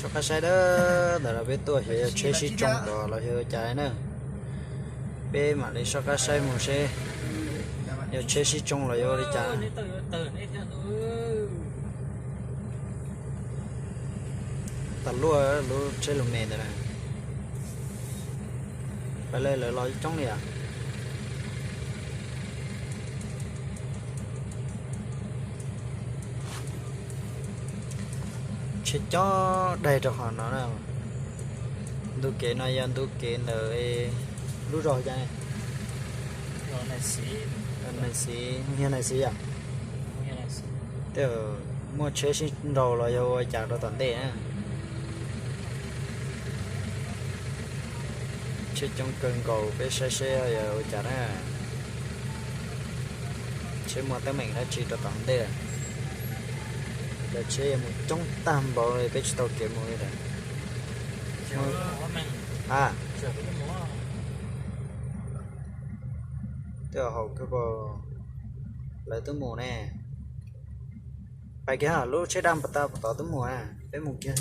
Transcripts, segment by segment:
Soj qab saib dab, ntawm no peb tuaj xyov yog tsheb sib tsoo los los yog ua cas na. Peb mam li soj qab saib mus seb yog tsheb sib tsoo los yog ua li cas. Tas luaj lub tsheb lus me ntawd na. Pab lawv lawv los coob li as. Tsheb cob daig rau qhov no na. Ntu kev no yog ntu kev ntawm lub zos cas? Nais Xis, yog Nais Xis yom? Tej muaj tsheb sib nraus los yog ua cas rau tom ntej na. Tsheb coob kawg nkaus, peb saib seb yog ua cas na. Tsheb muaj teeb meem dab tsi rau tom ntej. Cov tsheb mus coob tag npaum li peb tsis tau kev mus li lawm. A, tej haum kawg, lawv twb mus ne. Pais kiag, lub tsheb daj puas tau puas tod twb mus na, peb mus kiag.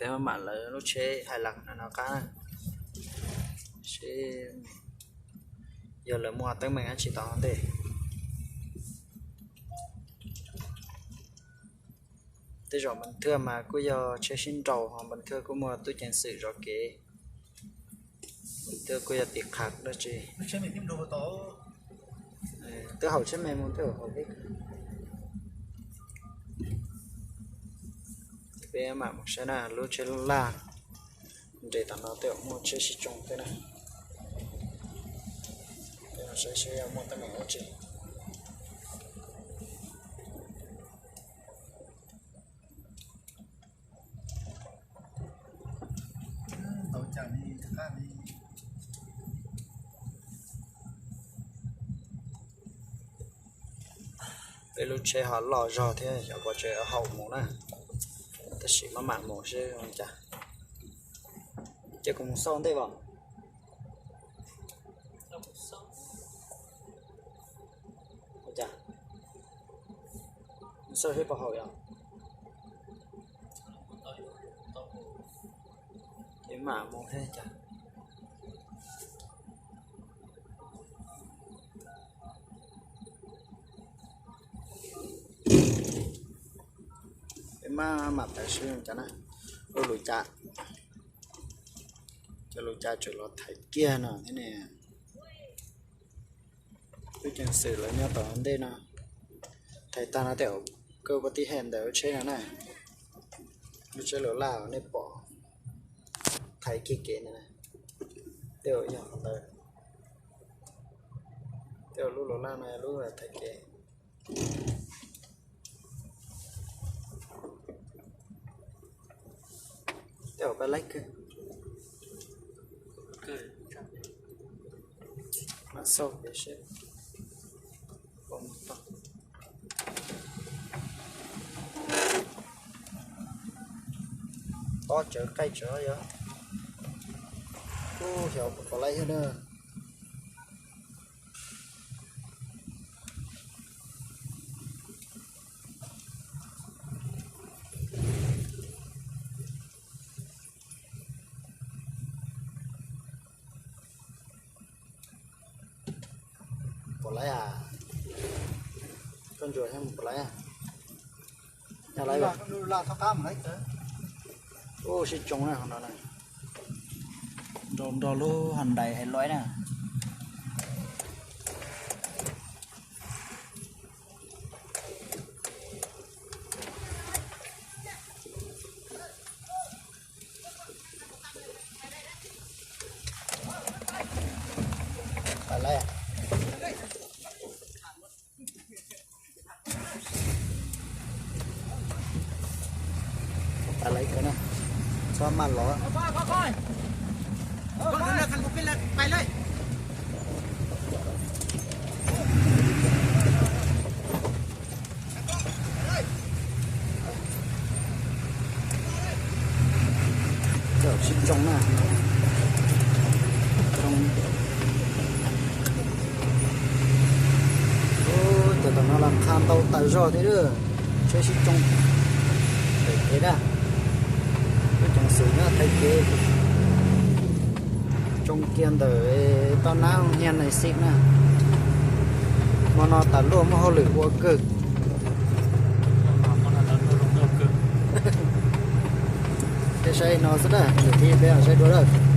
Peb mam lawv lub tsheb hais las no qab na, seb yog lawv muaj teeb meem dab tsi tom ntej. Tej zaum Npas Thwj mas kuj yog tsheb sib nraus, ho Npas Thwj kuj muaj tub ceev xwm zov kev. Npas Thwj kuj yog tim qhia dab tsi. Twb haum tsheb me mus twb haum peb. Peb mam mus saib na, lub tsheb laj nres tom no tej zaum muaj tsheb sib tsoo thiab na. Peb saib seb muaj teeb meem dab tsi. Peb lub tsheb ho loj zog thiab, xyov puas tseem haum mus na. Tab sis maj mam mus seb ua cas. Ces kuv mus xauj ntej as. Ua cas? Mus xauj seb puas haum yom. Ces mam mus thiab cas. Peb maj mam pais seb cas na. Lub lus cas, cov lus cas tseem los thaiv kiag no thiab ne. Tub ceev xwm lawv nyob tom ntej no, thaiv tag no tej zaum kawg ua tib hem ntawm lub tsheb no na. Lub tsheb lus laj nej pom thaiv kiag kev ntawd na, tej zaum yog qhov ntawd. Tej zaum lub lus laj no lub thaiv kev. Tej zaum peb laib kawg. Mam xauj kev seb. Tob tsawv qaij tsawv yog. Ub, xyov puas laib thiab na. Puas laib a? Koj ntsuas thiab puas laib? Yog laib. Ub, sib tsoo na qhov no na. Nrog, nrog lub hos ntais hais loib na. Pais laib. Pais laib kawg na, txhob maj los. Pais laib. Sib tsoo na. Tsoo. Ub, cov tom no los qha ntau tas zog thiab lawm. Tsheb sib tsoo. Pem kev na. Lub ceev xwm nyob thaij kev. Tsoo kiag ntawm toj nab Hias Nais Xis na. Hmo no tas luaj muaj hauj lwm ua kawg. Peb saib no xwb na, lwm thib peb mam saib dua lawm.